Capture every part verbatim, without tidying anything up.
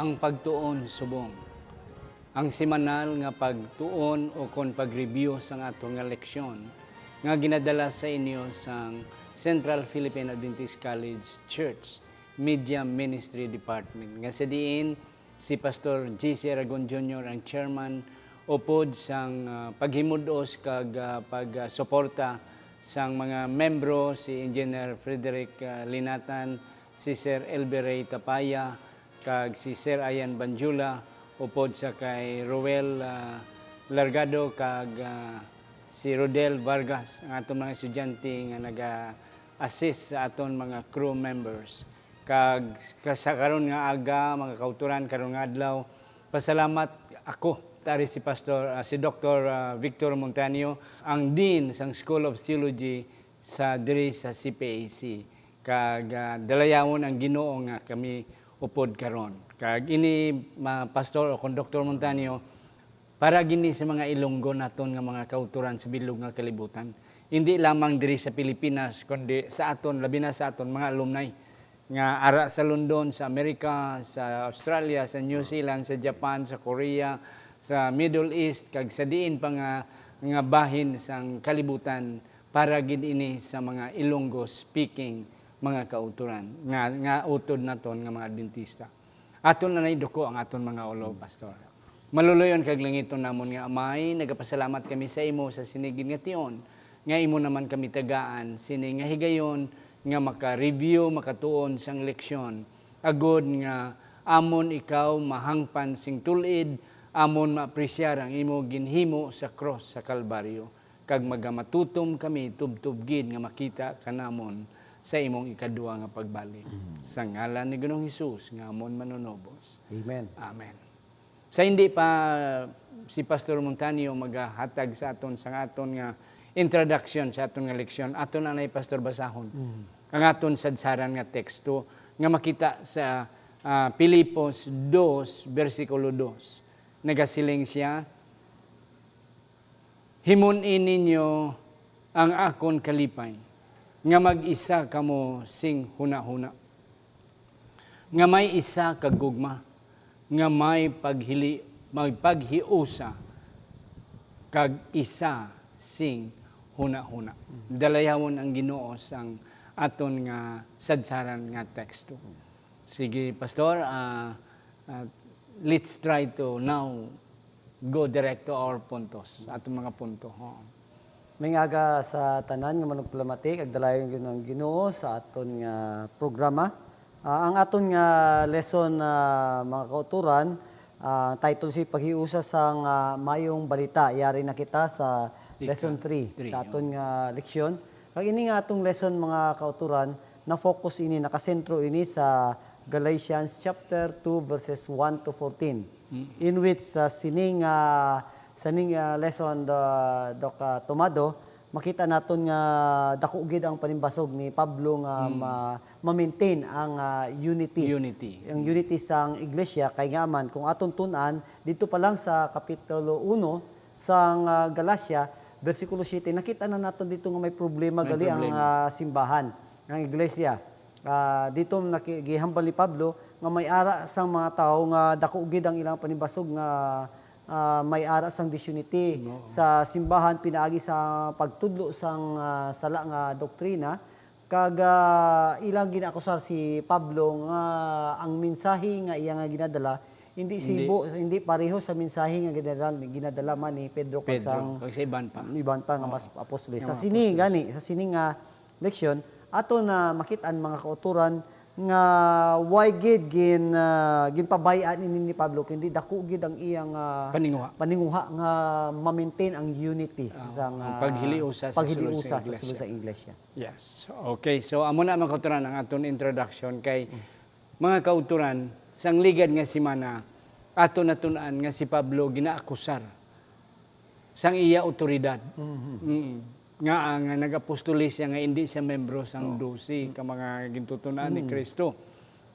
Ang pagtuon subong. Ang semanal nga pagtuon o kon pag-review sang aton nga leksyon nga ginadala sa inyo sang Central Philippine Adventist College Church Media Ministry Department, nga sa diin si Pastor J C Aragon Junior ang chairman, upod sang, ah, paghimud-os kag, ah, pagsuporta sang mga membro, si Engineer Frederick, ah, Linatan, si Sir Elber Ray Tapaya, kag si Sir Ian Banjula, upod sa kay Roel, ah, Largado kag, ah, si Rodel Vargas, ang aton mga estudyante nga naga-assist sa aton mga crew members. Kag ka-, sa karon nga aga, mga kauturan, karon nga adlaw, pasalamat ako, tari si Pastor, ah, si Doktor, ah, Victor Montaño, ang Dean sang School of Theology sa, diri sa C P A C. Kag, ah, dalayawon ang Ginoo nga kami upod karon. Kag ini, ma-, Pastor o kon Doktor Montaño, para gini sa mga Ilonggo naton nga mga kauturan sa bilog nga kalibutan. Hindi lamang diri sa Pilipinas, kundi sa aton, labi na sa aton mga alumni nga ara sa London, sa Amerika, sa Australia, sa New Zealand, sa Japan, sa Korea, sa Middle East, kag sa diin pa nga, nga bahin sang kalibutan, para gid ini sa mga Ilonggo speaking mga kauturan nga, nga utod naton nga mga Adventista. Aton na nay duko ang aton mga ulo, Pastor. Maluloy-on kag langiton namon nga Amay, nagapasalamat kami sa imo sa sini gid nga tion, nga imo naman kami tagaan sini nga higayon nga maka-review, makatuon sang leksyon, agod nga amon ikaw mahangpan sing tul-id, amon maapresyar ang imo ginhimo sa krus sa Kalbaryo, kag magamatutom kami tubtob gid nga makita ka namon sa imong ikadua nga pagbalik. Mm. Sa ngalan ni Ginoong Hesus nga amon Manunubos. Amen. Amen. Sa hindi pa si Pastor Montaño magahatag sa aton sang aton nga introduction sa aton nga leksyon, aton anay, Pastor, basahon Mm. ang aton sadsaran nga teksto nga makita sa, ah, Filipos dos, bersikulo dos. Nagasiling sia, "Himun-i ninyo ang akon kalipay, nga mag-isa kamo sing hunahuna, nga may isa ka gugma, nga may paghili-, may paghiusa, kag isa sing hunahuna." Dalayawon ang Ginoo sang aton nga sadsaran nga teksto. Sige, Pastor, ah, ah, let's try to now go direct to our puntos, atong mga punto. Oo. May aga sa tanan nga manugpalamati, kag dalayawon ang Ginoo sa aton nga programa. Ah, ang aton nga lesson, ah, mga kauturan, ah, title si Paghiusa sang, ah, Mayong Balita. Yari na kita sa Ika-, lesson three, three, sa aton oo. nga leksyon. Kag ini nga atong lesson, mga kauturan, na-focus ini, nakasentro ini sa Galatians chapter two, verses one to fourteen, Mm. in which sa sining, ah, sa ning, ah, lesson, the, Doc, ah, Tomado, makita naton nga dako gid ang panimbasog ni Pablo nga Mm. ma-, ma-maintain ang, ah, unity. Unity. Ang Mm. unity sang iglesia, kay nga man, kung aton tun-an, dito pa lang sa Kapitulo uno, sang, ah, Galacia, bersikulo siyete, nakita na naton dito nga may problema May gali ang, problema. ah, simbahan, ang iglesia. Ah, dito naki-, gihambal ni Pablo nga may ara sang mga tawo nga dako gid ang ilang panibasog nga, ah, may ara sang disunity Oo. sa simbahan pinaagi sa pagtudlo sang, ah, sala nga doktrina. Kag, ah, ilang gin-akusar si Pablo nga ang mensahe nga iya nga ginadala hindi Hindi. sibo, hindi pareho sa mensahe nga ginadala, ginadala man ni Pedro kag Pedro, sang kag sa iban pa. iban pa nga Oo. mas apostoles. Nga Sa mga sini apostoles. gani, sa sini nga leksyon, ato na makit-an, mga kauturan, nga why gid gin, ah, ginpabay-an ini ni Pablo, kundi dako gid ang iyang, ah, Paninguha. paninguha nga ma-maintain ang unity Ah, sang, ang ah, paghiliusa sa sulod sa paghiliusa sa iglesia. sulod sa iglesia. Yes. Okay. So, amo na, mga kauturan, ang aton introduction kay, Mm. mga kauturan, sang ligad nga semana, ato natun-an nga si Pablo ginaakusar sang iya awtoridad. Mhm. Mm. Nga, ah, nga nag-apostoles siya, nga hindi siya membro sang Oo. dose ka mga gintutunan ni Mm. Kristo.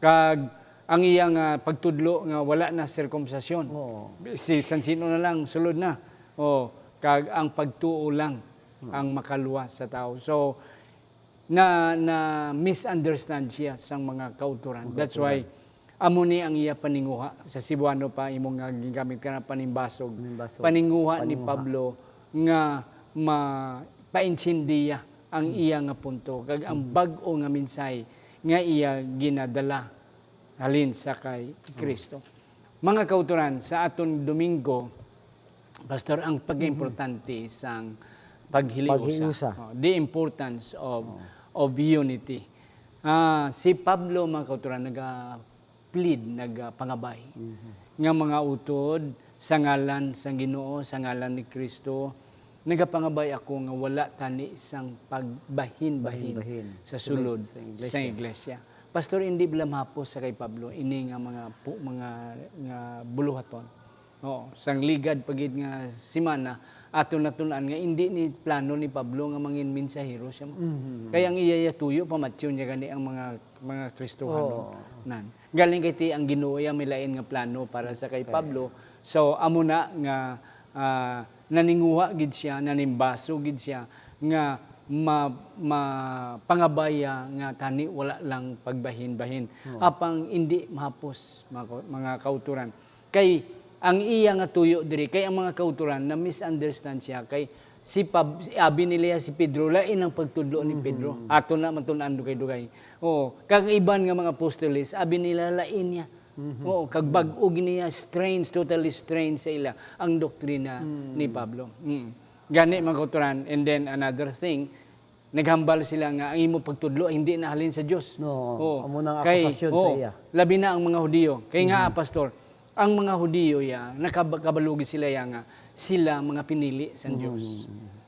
Kag ang iya nga pagtudlo nga wala na sirkumsasyon. Oo. Si, san sino na lang, sulod na. O, kag ang pagtuo lang Hmm. ang makaluwas sa tao. So, na, na misunderstand siya sang mga kauturan. Mga That's why kauturan. Amo ni ang iya paninguha. Sa Cebuano pa, imo nga gigamit ka na panimbasog. Panimbasog. Paninguha ni Paninguha. Pablo nga mapaintindiya ang Hmm. iya nga punto, kag ang Hmm. bag-o nga mensahe nga iya ginadala halin sa kay Hmm. Kristo. Mga kauturan, sa aton Domingo, Pastor, ang pagkaimportante Mhm. sang paghiliusa. Paghiusa. Oh, the importance of, Oh. of unity. Ah, si Pablo, mga kauturan, naga-plead, nagapangabay Mhm. nga mga utod sa ngalan sang Ginoo, sa ngalan ni Kristo, nagapangabay ako nga wala tani sang pagbahin-bahin Bahin-bahin. sa Sulod sulod sa iglesia. sa iglesia. Pastor, hindi bala mahapos sa kay Pablo ini nga mga pu-, mga, nga buluhaton? Oo, sang ligad pa gid nga semana, aton natun-an nga indi ni plano ni Pablo nga mangin mensahero siya. Mhm. Kay ang iya, iya tuyo, pamatyon niya gani ang mga, mga Kristohanon. Oo. Nan. Galing kay ti ang Ginoo iya may lain nga plano para sa kay Kay Pablo. So, amo na nga, ah, naninguha gid siya, nanimbaso gid siya nga ma-, mapangabaya nga tani wala lang pagbahin-bahin. Oo. Apang indi mahapos, mga, mga kauturan. Kay ang iya nga tuyo diri, kay ang mga kauturan na-misunderstand siya, kay si Pab-, si, abi nila si Pedro, lain ang pagtudlo ni Mhm. Pedro. Ato na matun-an dugay-dugay. Oo, kag iban nga mga apostoles, abi nila lain niya. Mhm. Oo, kag bag-o gid niya, strange, totally strange sa ila ang doktrina Mm. ni Pablo. Mm. Gani, mga kauturan, and then another thing, naghambal sila nga ang imo pagtudlo hindi na halin sa Dios. No, Oo. amo na ang Kay, akusasyon sa oo, iya. labi na ang mga Hudiyo. Kay nga, Mhm. Pastor, ang mga Hudiyo ya, nakab-, kabalo gid sila ya nga sila mga pinili sa Mhm. Dios.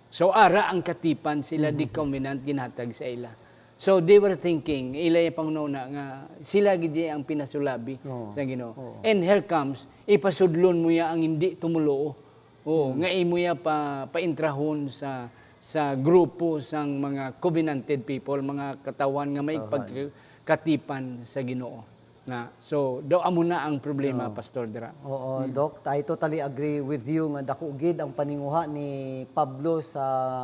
So, ara ang katipan sila di Mhm. covenant ginhatag sa ila. So, they were thinking, ila yung panghunahuna nga sila gid ang pinasulabi Oo. sa Ginoo. Oo. And here comes, ipasudlon mo ya ang hindi tumuluo. Oo, Hmm. nga imo ya pa, paintrahon sa, sa grupo sang mga covenanted people, mga katawhan nga may Katawhan. pagkatipan sa Ginoo. Na, so, daw amo na ang problema, Oo. Pastor, dira. Oo, Hmm. Doc, I totally agree with you nga dako gid ang paninguha ni Pablo sa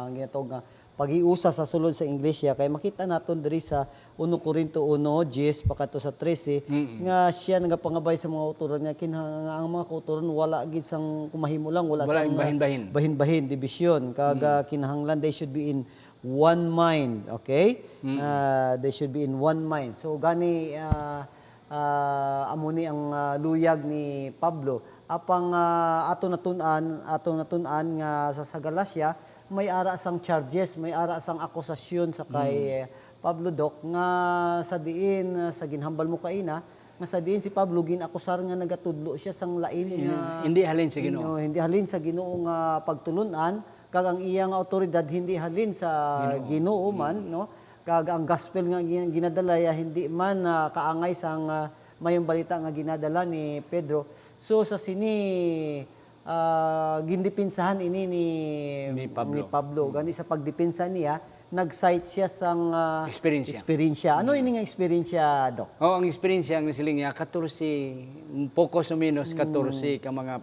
ginatawag nga paghiusa sa sulod sa iglesia. Kay makita naton diri sa uno Corinto uno, diyes pa kadto sa trese, Mm. nga siya nagapangabay sa mga kauturan nga kinahanglan nga ang mga kauturan wala gid sang kumahimo lang, wala Wala sang, yung bahin-bahin. bahin-bahin, dibisyon. Kag, Mm. ah, kinahanglan they should be in one mind, okay? Mm. Ah, they should be in one mind. So, gani, ah, ah, amo ni ang, ah, luyag ni Pablo. Apang, ah, ato natun-an, ato natun-an nga sa, sa Galacia, may ara sang charges, may ara sang akusasyon sa kay Mm. Pablo, Doc, nga sa diin, ah, sa ginhambal mo kaina, nga sa diin si Pablo gin-akusar nga nagatudlo siya sang lain Hin-, nga hindi halin sa Ginoo. Ginoo, hindi halin sa Ginoo nga pagtulon-an, kag ang iya nga awtoridad hindi halin sa Ginoo. Ginoo man, Mm. no? Kag ang gospel nga gin-, ginadala iya hindi man, ah, kaangay sang, ah, mayong balita nga ginadala ni Pedro. So, sa sini, ah, gindipinsahan ini ni, Ni Pablo. ni Pablo. Mm. Gani sa pagdepensa niya, nag-cite siya sang, ah, Eksperyensya. eksperyensya. Ano Mm. ini nga eksperyensya, Doc? Oh, ang eksperyensya, ang nasiling niya, katorse, pocos o menos, Mm. katorse ka mga,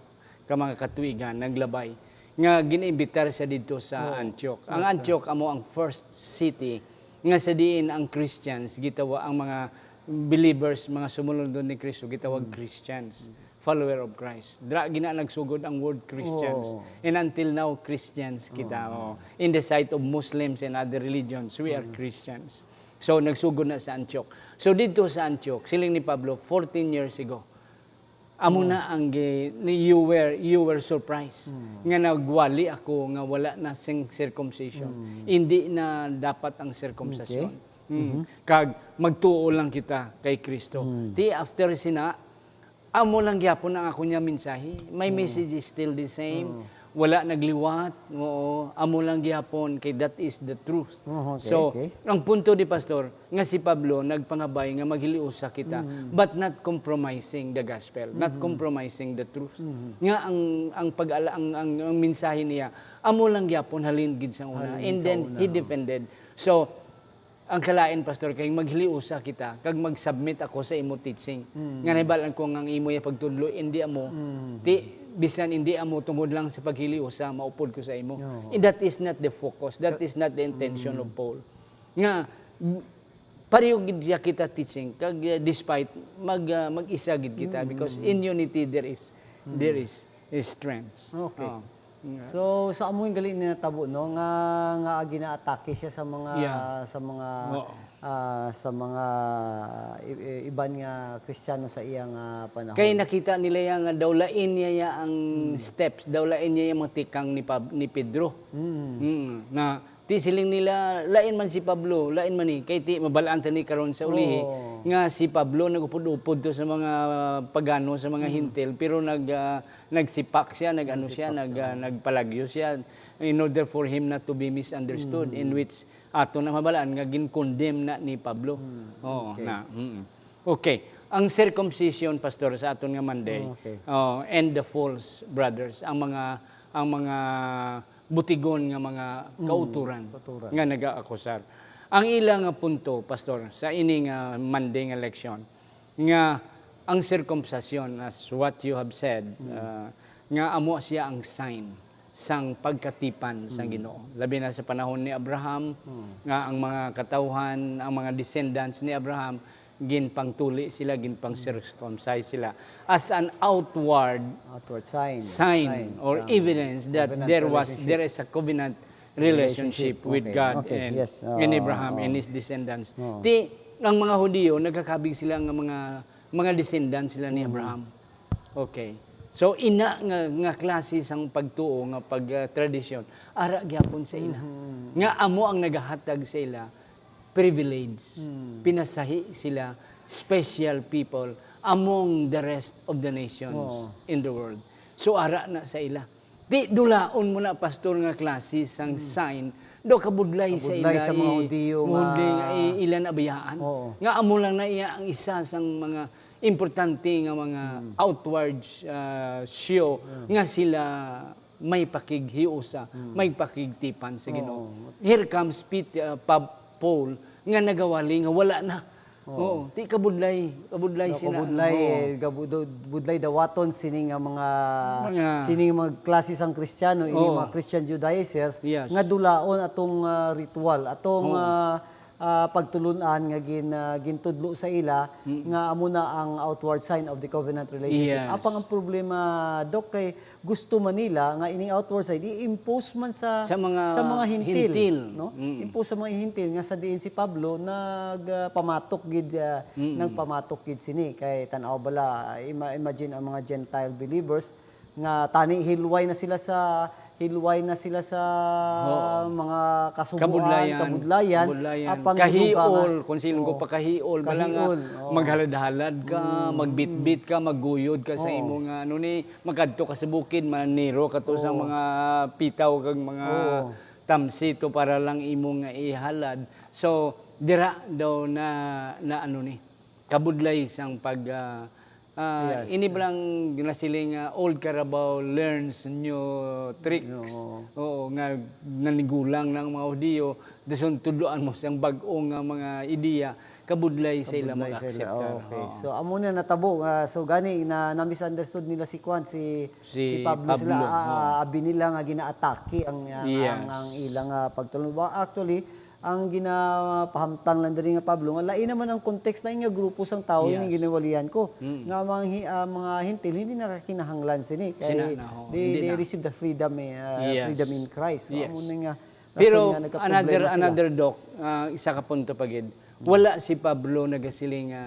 ka mga katuigan, naglabay, nga ginaimbitar siya didto sa Oh, Antioch. Ang okay. Antioch amo ang first city nga sa diin ang Christians, gitawa-, ang mga believers, mga sumulod ni Kristo, gitawag Mm. Christians. Mm. Follower of Christ. Dira gina nagsugod ang word Christians. Oo. And until now, Christians kita. Oo. Oh. In the sight of Muslims and other religions, we are Mm. Christians. So, nagsugod na sa Antioch. So, dito sa Antioch, siling ni Pablo, fourteen years ago. Amo Oo. na ang gi-, ni-, you were, you were surprised Mm. nga nagwali ako nga wala na sing circumcision. Mm. Hindi na dapat ang circumcision. Okay. Mm. Mhm. Kag magtuo lang kita kay Kristo. Mm. Ti after sina, Amo lang gyapon ang ako niya mensahe. My Mm. message is still the same. Mm. Wala nagliwat. Oo, amo lang gyapon kay that is the truth. Oh, okay, So, okay. ang punto di Pastor, nga si Pablo nagpangabay nga maghiliusa kita, Mm. but not compromising the gospel, not Mm. compromising the truth. Mm. Nga ang, ang pag-ala-, ang, ang, ang mensahe niya, amo lang gyapon halin gid sa una. Halin And sa then, una. he defended. So, Ang kalain, Pastor, kay maghiliusa kita, kag mag-submit ako sa imo teaching. Mm. Nga nahibalan ko nga ang imo ya pagtudlo, indi amo. Mm. Ti, bisan indi amo tungod lang sa paghiliusa, maupod ko sa imo. Oo. And that is not the focus. That Ka- is not the intention Mm. of Paul. Nga, m-, pareho gid siya kita teaching, kag, uh, despite mag, uh, mag-isa gid kita, because in unity there is, there is, is strength. Okay. Oh. So, sa amo yung gali na natabo, no, nga, nga ginaatake siya sa mga, Yeah. sa mga, Oo. ah, sa mga i- i- iban nga Kristiyano sa iyang, ah, panahon. Kay nakita nila ya nga daw lain niya ya ang steps, daw lain niya ya ang mga tikang ni Pab- ni Pedro. Mm. Mm. Na ti siling nila, lain man si Pablo, lain man ni, kay ti mabalaan ta ni karon sa ulihi Oo. nga si Pablo nagupod-upod to sa mga pagano, sa mga Hintil, pero nag ah, nagsipak siya, nag-ano siya, Nagsipak nag siya. ah, nagpalagyo siya in order for him not to be misunderstood, in which ato na mabalaan nga gin-condemn na ni Pablo. Oo, okay. na. Mm. Okay. Ang circumcision, Pastor, sa aton nga Monday, Okay. oh, and the false brothers, ang mga ang mga butigon nga mga Mm, kauturan kauturan. nga nagaakusar. Ang ila nga punto, Pastor, sa ini nga Monday nga leksyon, nga ang circumcision, as what you have said, uh, nga amo siya ang sign sang pagkatipan sang Ginoo. Labi na sa panahon ni Abraham, nga ang mga katawhan, ang mga descendants ni Abraham, ginpangtuli sila, ginpang-circumcise sila as an outward Outward sign. sign Sign or sa evidence that covenant there was relationship. there is a covenant relationship Relationship. with Okay. God Okay. and, Yes. and Oo, Abraham oo. and his descendants. Oo. Ti ang mga Hudiyo nagakabig sila nga mga mga descendants sila ni Abraham. Okay. So ina nga nga klase sang pagtuo nga pag ah, tradisyon ara gyapon sa ila. Nga amo ang nagahatag sa ila privilege. Pinasahi sila special people among the rest of the nations Oo. in the world. So ara na sa ila. Di dulaon mo na, pastor, nga klase sang sign. Do kabudlay sa Kabudlay ila sa mga i- Hudiyo nga Hudiyo nga i- ila nabayaan. Oo. Nga amo lang na iya ang isa sang mga importante nga mga outward ah, show nga sila may pakighiusa, may pakigtipan sa Ginoo. Oo. Here comes Pet- ah, Pab- Paul nga nagawali nga wala na. Oo. Oo, ti kabudlay, kabudlay Daw sina. kabudlay, Oo. eh, gabu- do- budlay dawaton sini nga mga Mga sini nga mga klase sang Kristiyano, ini Oo. mga Christian Judaizers Yes. nga dulaon atong ah, ritual, atong Oo. ah, ah, pagtulun-an nga gin ah, gintudlo sa ila nga amo na ang outward sign of the covenant relationship. Yes. Apang ang problema, Doc, kay gusto man nila nga ining outward sign i-impose man sa Sa mga sa mga hintil, hintil. no? Mm. Impose sa mga hintil nga sa diin si Pablo nagpamatok gid ah, Mm. nagpamatok gid sini kay tan-aw bala ima- imagine ang mga Gentile believers nga tani hilway na sila sa hilway na sila sa Oo. mga kasubuan, Kabudlayan, kabudlayan, kabudlayan. apang Kahiol, ginugangan. Kung sino ko Oo. pakahiol, bala nga Kahiol, oo. maghalad-halad ka, Mm, magbitbit ka, magguyod ka sa Oo. imo nga ano ni, magkadto ka sa bukid, maniro ka to sa Oo. mga pitaw kag mga Oo. tamsi to para lang imo nga ihalad. So, dira daw na, na ano ni, kabudlay sang pag ah, ah, Yes. ini ba lang ginasiling nga old Carabao learns new tricks? Oo. Oo, nga nanigulang na ang mga Hudiyo, dason tudloan mo sang bag-o nga mga ideya, kabudlay sa ila Kabudlay sa ila. mag-akseptar. Okay. Oo. So, amo na natabo. Ah, so, gani, na, na-misunderstood nila si Kwan, si, Si si Pablo. Pablo, Sila, ah, oo. ah, abi nila nga ginaatake ang, ang, Yes. ang, ang ilang ah, pagtulon. Wa- Actually, ang ginapahamtang lang diri nga Pablo, nga lain naman ang context, lain nga grupo sang tawo Yes. yung ginawalian ko. Mm. Nga mga, hi- ah, mga hintil, hindi nakakinahanglan sini. Kay Sina na, ho. they, Hindi they na. receive the freedom, eh, ah, Yes. freedom in Christ. So, Yes. amo na nga rason Pero nga nagkaproblema another, sila. another, Doc, ah, isa ka punto pa gid. Wala si Pablo nagasiling nga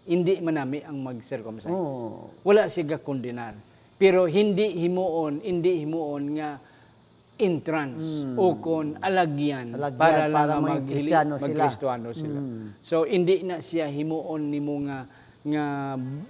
hindi manami ang mag-circumcise. Oo. Wala siya gakondenar. Pero hindi himuon, hindi himuon nga entrance Mm. o kon alagyan Alagyan para lang para nga maging maghili- Kristiyano sila. magkristiyano sila. Mm. So, hindi na siya himuon nimo nga, nga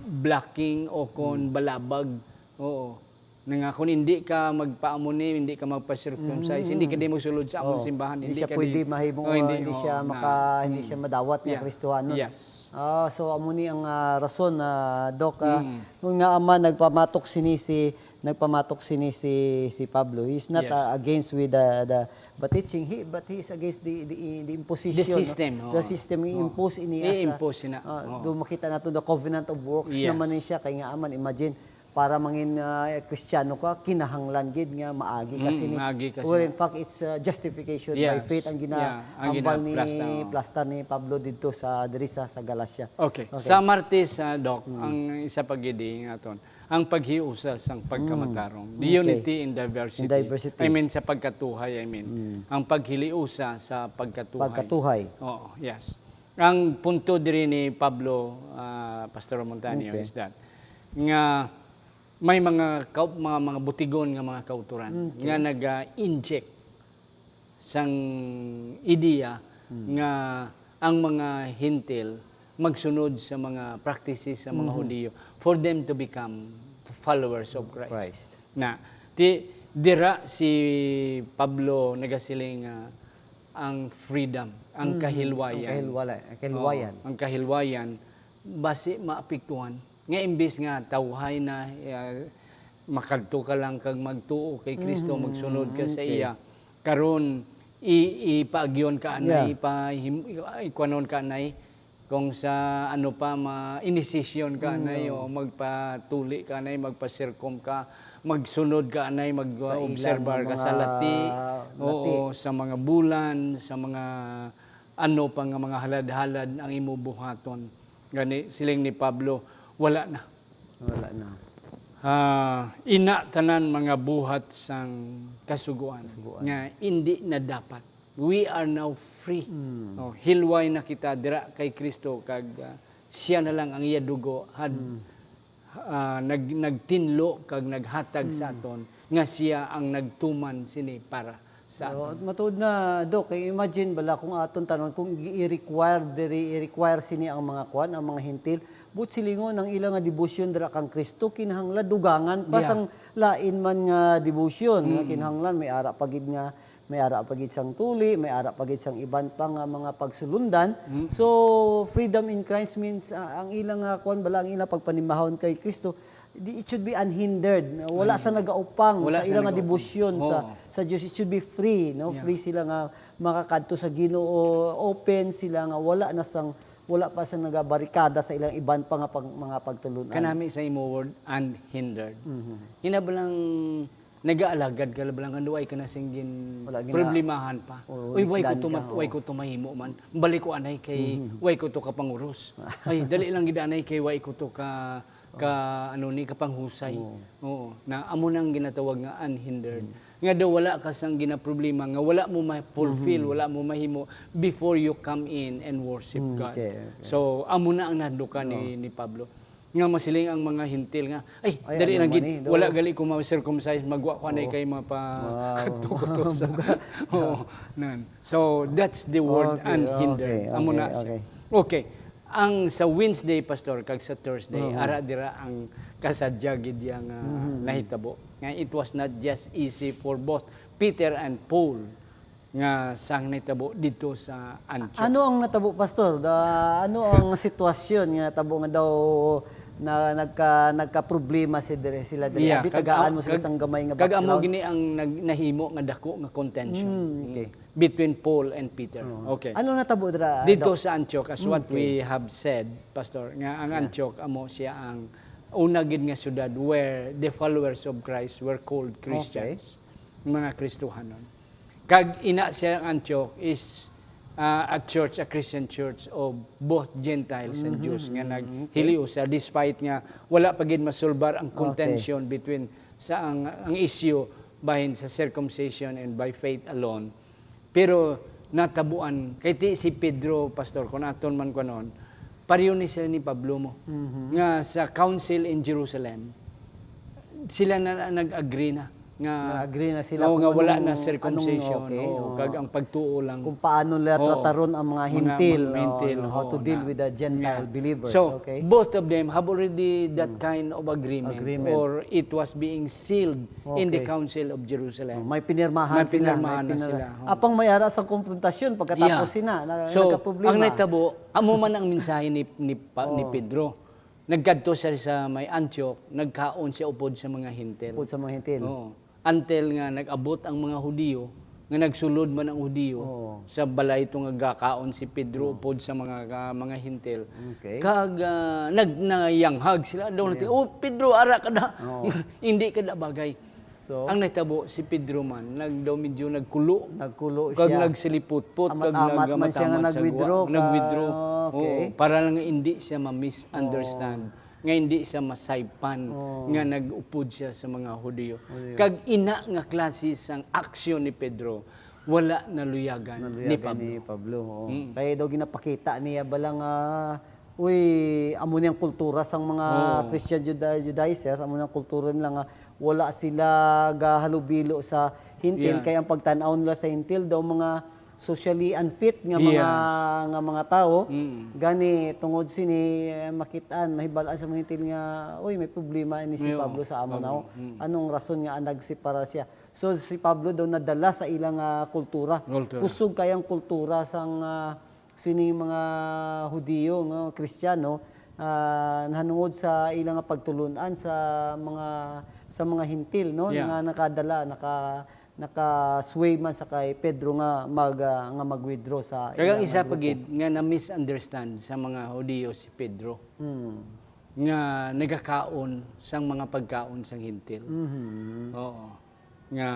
blocking o kon Mm. balabag. Oo. Na nga, kung hindi ka magpaamo ni, hindi ka magpa-circumcise, Mm. hindi ka di magsulod sa among Oo. simbahan, Hindi hindi siya ka pwede di mahimo, oh, hindi, hindi oh, siya na. maka-, hindi Mm. siya madawat nga Yeah. Kristiyano. Yes. Ah, so amo ni ang, ah, rason, ah, Doc, ah, Mm. kung nga ama nagpamatok sini si, nagpamatok sini si, si Pablo. He's not, Yes. ah, against with the, the, the teaching, he, but he is against the, the, the imposition, The no? system, oo. The system, Oo. i-impose ini as a, I-impose na. ah, Oo. do makita nato the covenant of works Yes. naman ni siya, kay nga aman, imagine, para mangin, ah, Kristiyano ka, kinahanglan gid nga maagi ka Mm, sini. Maagi ka Where sini. In fact, it's, uh, justification by Yes. faith ang gina-, Yeah, ang ambal ni ginaplasta, oh. Plasta ni Pablo didto sa, diri sa, sa Galacia. Okay. Okay. Sa Martes, ah, Doc, Mm. ang isa pa gid nga aton, ang paghiusa sang pagkamatarong. Mm. The Okay. unity in diversity. In diversity. I mean, sa pagkatuhay, I mean. Mm. Ang paghiliusa sa pagkatuhay. Pagkatuhay. Oo, yes. Ang punto diri ni Pablo, ah, Pastor Montaño, Okay. is that nga may mga kau-, mga, mga butigon nga mga kauturan Okay. nga naga-inject sang ideya Mm. nga ang mga Hentil magsunod sa mga practices sa mga Mhm. Hudiyo for them to become followers of Christ. Christ. Na, ti-, dira si Pablo nagasiling nga ang freedom, ang Mhm. kahilwayan. Ang kahilwala-, ang kahilwayan. Oo, ang kahilwayan, basi maapektuhan. Nga imbis nga tawhay na, ah, makadto ka lang kag magtuo kay Kristo, Mhm. Magsunod ka sa Okay. iya. Karon, i-, ipaagyon ka anay, Yeah. ipahim-, i-, ikuanon ka anay, kung sa ano pa, ma-, inisisyon ka anay, Mm. o magpatuli ka anay, magpa-circum ka, magsunod ka anay, mag-, Sa ilang obserbar ka sa mga lati, lati. Oo, sa mga bulan, sa mga ano pa nga mga halad-halad ang imo buhaton. Gani, siling ni Pablo, wala na. Wala na. Ah, ina tanan mga buhat sang kasugoan Kasugoan. Nga indi na dapat. We are now free. Mm. Oh, hilway na kita dira kay Kristo kag, ah, siya na lang ang iya dugo had, Mm. ah, nag-, nagtinlo kag naghatag sa Mm. aton nga siya ang nagtuman sini para sa So, aton. Matuod na, Doc, kay imagine bala kung aton tanon, kung i-, i-require diri, i-require sini ang mga kwan, ang mga Hentil, but silingon ang ila nga debosyon dira kang Kristo, kinahanglan dugangan pa Yeah. sang lain man nga debosyon, nga Mm. kinahanglan may ara pa gid nga, may ara pa gid sang tuli, may ara pa gid sang iban pa nga mga pagsulundan. Mm. So, freedom in Christ means, ah, ang ila nga kwan bala, ang ila pagpanimahon kay Kristo, di, it should be unhindered. Wala Unhindered. Sa nagaupang Wala sa sa ila nga nagaupang. Debosyon sa, Oo. Sa Dios. It should be free, no? Yeah. Free sila nga makakadto sa Ginoo, open sila nga wala na sang, wala pa sa nagabarikada sa ilang iban pa nga pag-, mga pagtulun-an. Kanami sa imo word, unhindered. Mhm. Hinabalang nagaalagad ka, labalang nga way ka na sing gin-, Wala gina-, problemahan pa. O, Uy, way ko likdan to ka, ma-, way oo. Ko to mahimo man. Balik ko anay kay Mhm. Way ko to ka panguros. Ay, dali lang gid anay kay way ko to ka, ka, Oo. Ano ni, ka panghusay. Oo. Oo. Na amo nang ginatawag nga unhindered. Mm. Nga daw wala ka sang ginaproblema, nga wala mo ma-fulfill, Mhm. Wala mo mahimo before you come in and worship Mm, God. Okay, okay. So, amo na ang naduka ni, Oo. Ni Pablo. Nga masiling ang mga Hentil nga, "Ay, Ay, dali ano lang man gid, eh, wala daw. Gali ko ma-circumcise, magwa ko anay Oo. Kay mapa-, Wow. Katukutosa." Oo, nan. So, that's the word Okay, unhindered. Okay, amo okay, na siya. Okay. Okay. Ang sa Wednesday, Pastor, kag sa Thursday, Oo. Ara dira ang kasadya gid yang, ah, Mhm. Nahitabo. Nga it was not just easy for both Peter and Paul nga sang nahitabo didto sa Antioch. Ano ang natabo, Pastor? Da-, ano ang sitwasyon nga natabo nga daw na nagka-, nagkaproblema si dire-, sila dire? Yeah, abi kag tagaan am-, mo sila kag, sang gamay nga kag amo background? Gini ang nag-, nahimo nga dako nga contention. Mm, okay. Mm. Between Paul and Peter. Oo. Okay. Ano natabo dira, Didto Doc? Sa Antioch, as what Okay. We have said, Pastor, nga ang Yeah. Antioch amo siya ang una gid nga syudad where the followers of Christ were called Okay. Christians, mga Kristohanon. Kag ina siya ang Antioch is, ah, a church, a Christian church of both Gentiles and Mhm, Jews nga mhm, okay. Naghiliusa, despite nga wala pa gid masulbar ang Okay. Contention between sa ang, ang issue bahin sa circumcision and by faith alone. Pero natabuan, kay ti si Pedro, Pastor, kung aton man kunon, pareho ni sila ni Pablo mo, Mhm. Nga sa council in Jerusalem, sila na, na nag-agree na nga, Nag-agree na sila oo, kung nga wala anong, na circumcision, anong, okay, oo, oo. Kag ang pagtuo lang. Kung paano nila Oo. Trataron ang mga Mga, Hentil, mga Hentil, oo, how to oo, deal na. With the Gentile Yeah. Believers, so, okay? Both of them have already that Mm. Kind of agreement, Agreement. Or it was being sealed in the Okay. Council of Jerusalem. Oh, may pinirmahan May sila, pinirmahan may na pinir-, sila, oh. Apang may ara sa komprontasyon pagkatapos Yeah. Sina, na, So, nagkaproblema. Ang nagtabo, amo man ang mensahe ni, ni Pa-, ni Oh. Pedro. Nagkadto siya sa may Antioch, nagkaon siya upod sa mga Hentil. Upod sa mga Hentil. Oo. Until nga nag-abot ang mga Hudiyo, nga nagsulod man ang Hudiyo, Oo. sa balay to nga gakaon si Pedro Oo. upod sa mga, ka-, mga Hentil. Okay. Kag, ah, nag-, nayanghag sila. Daw nagti-, Yeah. "Oh, Pedro, ara ka na. Oo. Hindi ka na bagay." So? Ang nahitabo, si Pedro man, nag-, daw medyo nagkulo. Nagkulo Kag siya. nagsiliputpot, kag Amat-amat man siya nga nagamat-amat sa nag-withdraw guwa. ka. Nag-withdraw. Okay. Oo, para lang nga hindi siya ma-misunderstand. Oo. nga hindi siya masaypan Oo. nga nag-upod siya sa mga Hudiyo. Hudiyo. Kag ina nga klase sang aksyon ni Pedro, wala naluyagan ni Naluyagan Pablo. ni Pablo, oo. Mm. Kaya daw ginapakita niya bala nga, uy, amo ni ang kultura sang mga Oo. Christian Juda-, Judaizers, amo ni ang kultura nila nga wala sila gahalubilo sa Hentil, Yan. kaya ang pagtan-aw nila sa Hentil daw mga socially unfit nga mga, Yes. nga mga tawo. Mm. Gani, tungod sini, eh, makit-an, mahibal-an sa mga Hentil nga, "Uy, may problema ini si Yo, Pablo sa amon, Pablo. oh. Mm. Anong rason nga nagsipara siya?" So, si Pablo daw nadala sa ilang, ah, kultura. Kultura. Kusog kayang kultura sang, ah, sining mga Hudiyo, no, Kristiyano, ah, nahanungod sa ilang pagtulun-an sa mga, sa mga Hentil, no, Yeah. nga nakadala, naka-, naka-sway man sa kay Pedro nga mag, ah, nga mag-withdraw sa Kag ang ilang isa pa grupo. gid nga na-misunderstand sa mga Hudiyo si Pedro, Hmm. nga nagakaon sang mga pagkaon sang Hentil. Mhm. Oo. Nga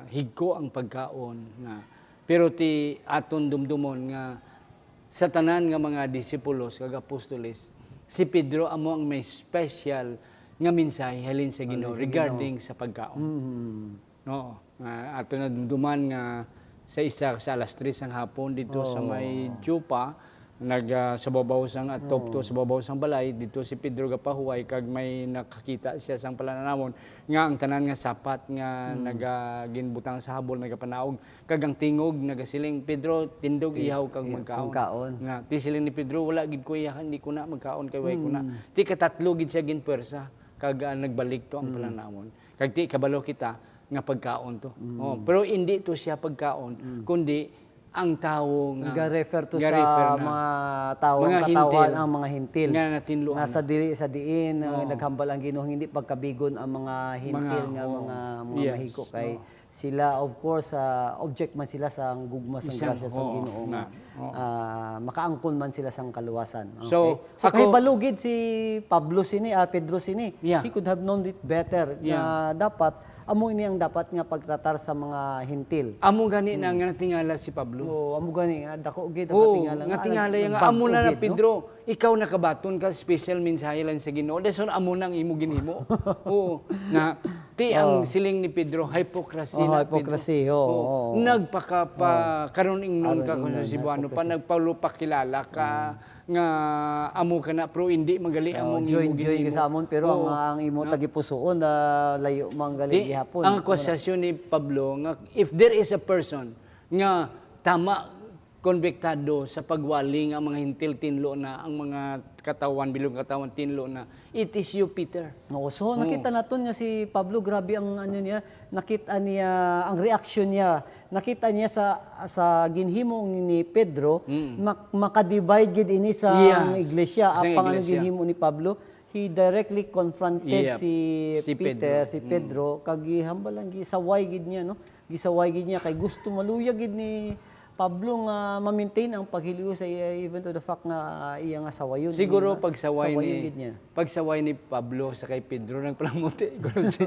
higko ang pagkaon nga, pero ti aton dumdumon nga sa tanan nga mga disipulos kag apostoles, si Pedro amo ang may special nga mensahe halin sa Ginoo Halin sa Ginoo. regarding sa pagkaon. Mhm. Oo, nga ato nadumduman nga sa isa sa alas tres sang hapon dito sa Oo. may Joppa, nag, ah, sa babaw sang atop to, Oo. sa babaw sang balay, dito si Pedro gapahuway, kag may nakakita siya sang palanawon nga ang tanan nga sapat nga Hmm. naga-, ginbutang sa habol nagapanaog, kag ang tingog nagasiling, "Pedro, tindog, Ti-, ihaw kag i-, magkaon." magkaon. Nga, ti siling ni Pedro, "Wala gid ko iyahan, di ko na magkaon kay way ko na." Hmm. Ti katatlo gid siya ginpwersa, kag, ah, nagbalik to ang Hmm. palanawon. Kag ti kabalo kita nga pagkaon to. Mm. Oh, pero hindi to siya pagkaon, Mm. kundi ang tawo nga Nag-refer to sa ga-refer na mga tawo, mga ang katawhan, Hentil ang mga Hentil. nga natinluan Nga sa na. dili, sa diin, uh, Oo. naghambal ang Ginoo, hindi pagkabigon ang mga Hentil Mga, nga oo. mga, mga Yes, mahiko kay oo. sila, of course, ah, object man sila sa gugma sang Isang, grasya sa oo, Ginoo nga, na, oo. ah, makaangkon man sila sang kaluwasan. So, Okay. So, ako kahibalo gid si Pablo sini, ah, Pedro sini. Yeah. He could have known it better Yeah. na dapat, amo ini ang dapat nga pagtratar sa mga Hentil. Amo gani na Hmm. nga natingala si Pablo. Oo, amo gani nga, dako gid ang Oo, natingala nga, nga tingala nag-, nga, nagbag-o amo na na, gid, no? Pedro, ikaw nakabaton ka, special mensahe lang sa Ginoo. Dason amo na ang imo ginhimo. Oo, na, ti ang Oo. siling ni Pedro, hypocrisy Oo, na, Pedro. hypocrisy, oo, Oo. oo. Nagpaka-, pa-, Oo. karon ingnon Aron ka kung sa ingnon, Cebuano pa, hypocrisy. nagpalupakilala ka, Mm. nga amo ka na, pero hindi magali Oh, amo ang join, imo join ka ginhimo. sa amon, pero ang, Oo. ang imo Na? tagipusoon, ah, layo man gali Di, gihapon. ang Wala. akusasyon ni Pablo nga if there is a person nga tama, konbiktado sa pagwali nga ang mga Hentil tinlo na, ang mga katawhan, bilog katawhan tinlo na, it is you, Peter. Oo, so Oo. nakita naton nga si Pablo, grabe ang ano niya, nakita niya, ang reaksyon niya, nakita niya sa, sa ginhimo ni Pedro, Mm. mak-, makadivide gid ini sa Yes. iglesia. Sa Apang ang iglesia. ginhimo ni Pablo, he directly confronted Yep. si Si Peter, Pedro. si Mm. Pedro, kag gihambal lang, gisaway gid niya, no? Gisaway gid niya, kay gusto, maluya gid ni Pablo nga ma-maintain ang paghiluyo sa iya, even to the fact nga, ah, iya nga sawayon, Siguro iya nga pagsaway sawayon ni, gid niya. pagsaway ni Pablo sa kay Pedro, nagpalamuti guro si,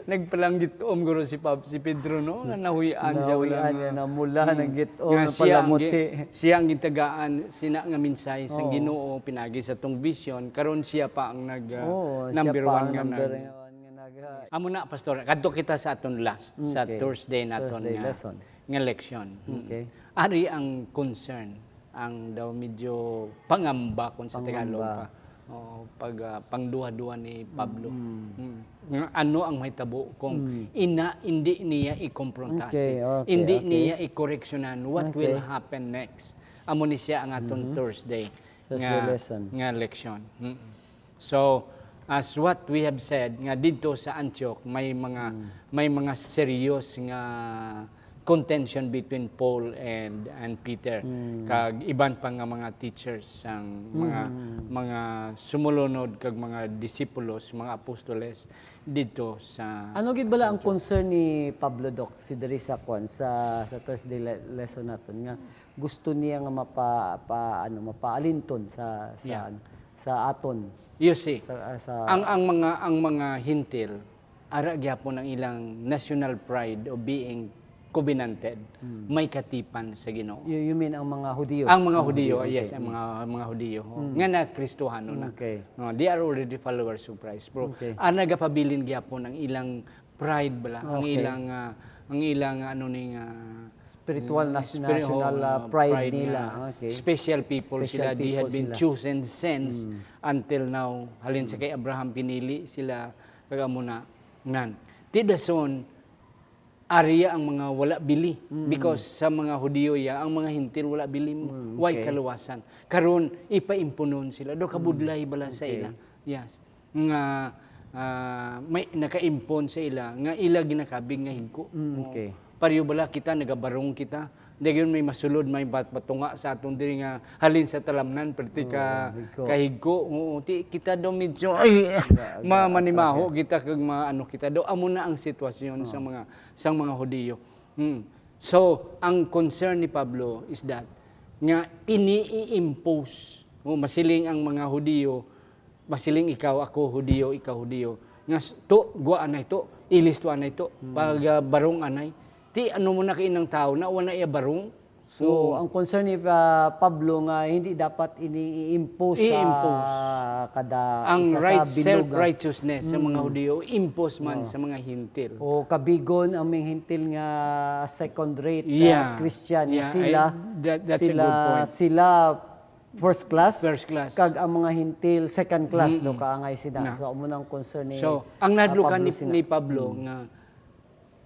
nagpalanggit-om guro si Pab-, si Pedro, no? Nga nahuy-an siya, wala Nahuy-an nga, niya, namula, mm, nagit-om, nga siya ang gi-, nagpalamuti. siya ang gitagaan sina nga mensahe sang Oo. Ginoo, pinagi sa tong vision, karon siya pa ang nag, ah, Oo, siya number pa one ang nga number nag- one nga nag- Amo na, Pastor, kadto kita sa aton last, sa Okay. Thursday naton Thursday nga, lesson. nga leksyon. Mm. Okay. Ari ang concern, ang daw medyo pangamba kung sa Pangamba. Tagalog pa. Oo, pag, ah, pangduha-duha ni Pablo. Mm. Mm. Nga ano ang mahitabo kung Mm. ina, hindi niya ikompronta Okay, si, okay, hindi okay. niya ikoreksyonan, what Okay. will happen next? Amo ni siya ang aton Mhm. Thursday Thursday nga, lesson. nga leksyon. Mm. So, as what we have said, nga didto sa Antioch, may mga, Mm. may mga serious nga contention between Paul and, and Peter, kag iban pa nga mga teachers sang mga, mga sumulunod kag mga disipulos, mga apostoles didto sa, Ano gid bala sa ang Antioch. Concern ni Pablo, Doc, si diri sa kwan, sa, sa Thursday le-, lesson naton, nga gusto niya nga mapa-, pa-, ano, mapaalinton sa, sa, Yeah. sa aton? You see, Sa, ah, sa ang, ang mga, ang mga Hintil, ara gyapon ang ilang national pride of being covenanted, may katipan sa Ginoo. You, you mean ang mga Hudiyo? Ang mga Mga Hudiyo, Hudiyo, yes, okay. ang mga, mga Hudiyo, ho, nga na Kristohano na. Okay. No, they are already followers of Christ, bro. Okay. Ang nagapabilin gyapon ang ilang pride bala, ang Okay. ilang, ah, ang ilang, ano ni nga, Spiritual mm, na spiri-, national, oo, ah, pride pride nila. nga Okay. special people Special sila, they had people been sila. chosen since Mm. until now. Halin sa Mm. kay Abraham, pinili sila, kag amo na. Nan. Ti dason, ari ang mga wala bili. Mm. Because sa mga Hudiyo ya, ang mga Hintil wala bili. Mm, Way okay. kaluwasan. Karon, ipaimpunon sila. Do kabudlay Mm, bala sa okay. ila. Yes. Nga, ah, may nakaimpon sa ila, nga ila ginakabig nga higko. Mm, Oo. okay. Pareho bala kita, nagabarong kita. Dayon may masulod, may pat-, patunga sa aton diri nga halin sa talamnan, perti ka Oo, higko. kahigko. Oo, ti, kita daw medyo, ay, Ga-, ma-, ga-, manimaho atras kita kag ma-, ano kita daw. Amo na ang sitwasyon sa Oo. mga, sa mga Hudiyo. Hmm. So, ang concern ni Pablo is that nga ini i-impose. O, masiling ang mga Hudiyo, masiling ikaw, ako Hudiyo, ikaw Hudiyo. Nga s-, to, gwa anay to, ilis to anay to, Hmm. pag, ah, barong anay. Ti, ano mo na kay inang tao na wala iya barong? So, Oo. ang concern ni, ah, Pablo nga hindi dapat ini i-impose sa I-impose. kada Ang isa sa right, bilog, ah. self-righteousness sa mga Mm. Hudiyo, impose man Oo. sa mga Hintil. O kabigon ang mga Hintil nga second rate, ah, Yeah. Christian, nga Yeah, sila, I, that, that's a sila, good point. sila first class, First class. kag ang mga Hintil second class, Mm-mm. no, kaangay sila. Na. So, amo nang concern ni, So, ang ah, nahadlukan Pablo ni, sila. ni Pablo Mm. nga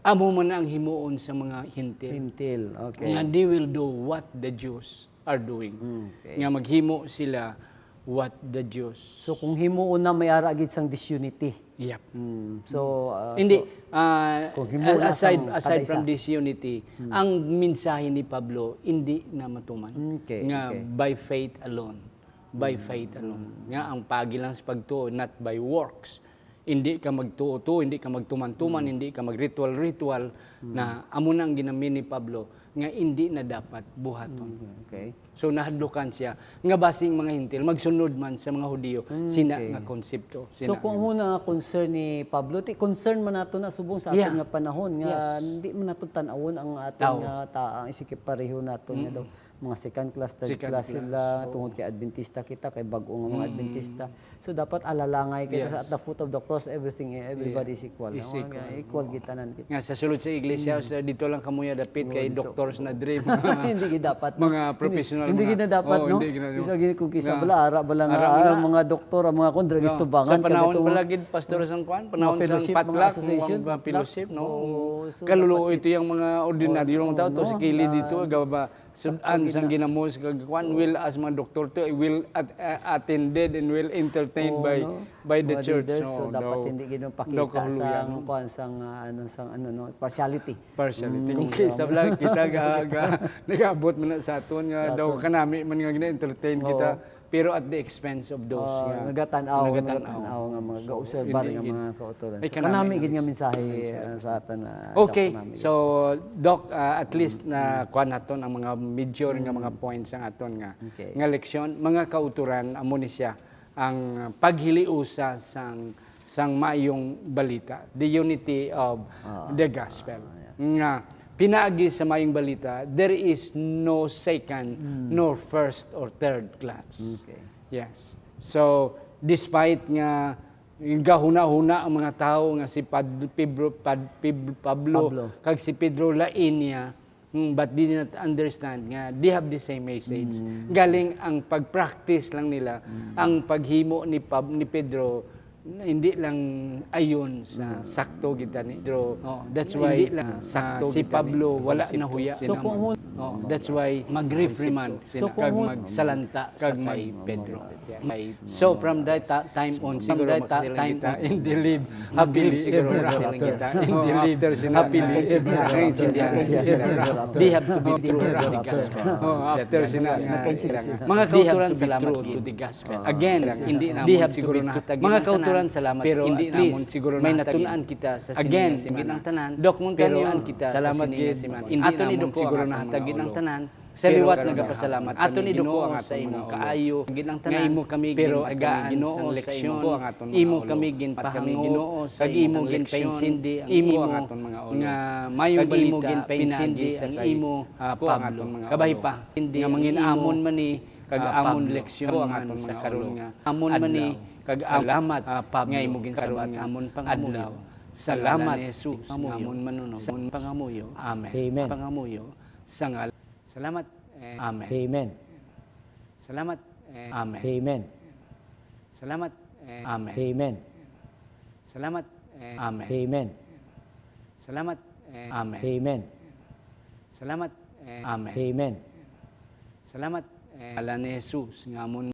amo man na ang himuon sa mga Hintil. Hintil, okay. Nga they will do what the Jews are doing. Mm, okay. Nga maghimo sila what the Jews. So, kung himuon na, may ara gid sang disunity. Yep. Mm. So, ah, Hindi, so, ah, kung himuon na aside, sang aside kada from isa. disunity, Mm. ang mensahe ni Pablo hindi na matuman. Okay, Nga okay. by faith alone. By Mm. faith alone. Mm. Nga ang pagi lang sa pagtuo, not by works. Hindi ka magtuo-tuo, hindi ka magtuman-tuman, Mm. hindi ka magritual-ritual, Mm. na amo na ang ginamin ni Pablo nga hindi na dapat buhaton. Mm, okay. So, nahadlukan siya nga basing mga Hintil magsunod man sa mga Hudiyo, Mm, sina okay. nga konsepto, So, sina kung nga amo na nga concern ni Pablo, ti concern man nato na subong sa aton Yeah. nga panahon nga Yes. hindi man nato tan-awon ang aton Tao. nga ta-, ang isikip pareho naton nga Mm. daw mga second class, third Second class class, sila, oo. tungod kay Adventista kita, kay bag-o nga mga Mm. Adventista. So, dapat alalangay kita sa Yes. at the foot of the cross, everything, everybody is Yeah. equal. Is Nga, equal. equal Oo. kita nan kita. Nga sa sulod sa iglesia, Mm. sa dito lang kamo ya dapit Oo, kay dito. doctors na diri, mga Hindi gid dapat, no? mga Hindi, professional, hindi mga gid na dapat, Oo, no? hindi gid na, no? Isa gid kung kisa Nga, bala, ara bala nga, ara ah, bala. mga doktor, ang mga kondra, Oo. gistubangan Sa ka panahon dito, pala mga gid, Pastor, sang kwan, mga panahon sang fellowship, mga potluck, association, mga fellowship, no? oo, so Kaluluoy dapat ito yung mga ordinaryo Oo, lang tao to, no? sa kilid Na dito, gaba, Sud-an Sakto sang gid na. ginamos kag kuan, So, well as mga doktor to, well at-, a-, attended and well entertained Oo, by, no? by the Mga church, leaders, so no? dapat No. hindi gid Daw pakita kahuluyan, sang no? kuan, sang, ah, ano, sang ano, no, partiality. Partiality. Mm, Kung so, kisa bala kita ga, ga, nag-abot man na sa aton nga Sa daw aton. kanami man nga gina-entertain kita, Oo. pero at the expense of those Oh, nga nagatan-aw, nagatan-aw. nagatan-aw nga mga So, ga-obserbar hindi nga gid. mga kauturan. Ay, So, kanami kanami nga gid nga gid. mensahe, Mensahe. ah, sa aton, ah, Okay, Doc, kanami gid. so, Doc, ah, at least Mm, na mm. kuha naton ang mga major nga mga Mm. points ang aton nga, Okay. nga leksyon. Mga kauturan, amo ni siya ang paghiliusa sang, sang maayong balita, the unity of Ah, the gospel. ah, yeah. Nga, pinaagi sa maayong balita, there is no second Mm. nor first or third class. Okay. Yes. So, despite nga gahuna-huna ang mga tawo nga si Pad-, Pibro-, Pad-, Pib-, Pablo Pablo. kag si Pedro lain niya, mm, but they did not understand nga they have the same message. Mm. Galing ang pag-practice lang nila, Mm. ang paghimo ni Pab-, ni Pedro, hindi lang ayon sa Mm. sakto gid tani. Pero Oh, that's hindi why, lang ah, sakto si gid tani. Pablo wala Konsepto. nahuya. So, kung mo- Oh, that's why mag-reprimand, so, kag kung magsalanta sa kay Pedro. So, from that ta-, time on, siguro that time on, in the live happily ever after. In the live happily ever after. They have to be true to the gospel. Oh, after sina, mga kauturan, salamat to the gospel. Again, hindi naman siguro nahatag mga kauturan, salamat, pero hindi naman siguro may natun-an kita sa again, hindi ang tanan. Dok Montaño, salamat gid. Hindi naman siguro nahatag gid ang tanan. Sa liwat nagapasalamat ato ni Ginoo sa imong kaayo, nga imo kami gintagaan sang leksyon, imo kami ginpahango, kag imo ginpaintsindi ang imo nga mayong balita pinagi sang imo, ah, Pablo. Kabay pa nga mangin-amon man ni kag amon leksyon man sa karon nga amon man ni kag salamat, ah, Pablo, nga imo ginsabat amon pangamuyo. Salamat, Jesus, nga amon manunod, amon pangamuyo. Amen. Amen. Pangamuyo sa ngal-, salamat, eh, amen. Amen. Salamat, eh, amen. Amen. Salamat, eh, amen. Amen. Salamat, eh, amen. Amen. Salamat, eh, amen. Amen. Salamat, eh, amen. Amen. Salamat, eh, ngalan ni Jesus nga amon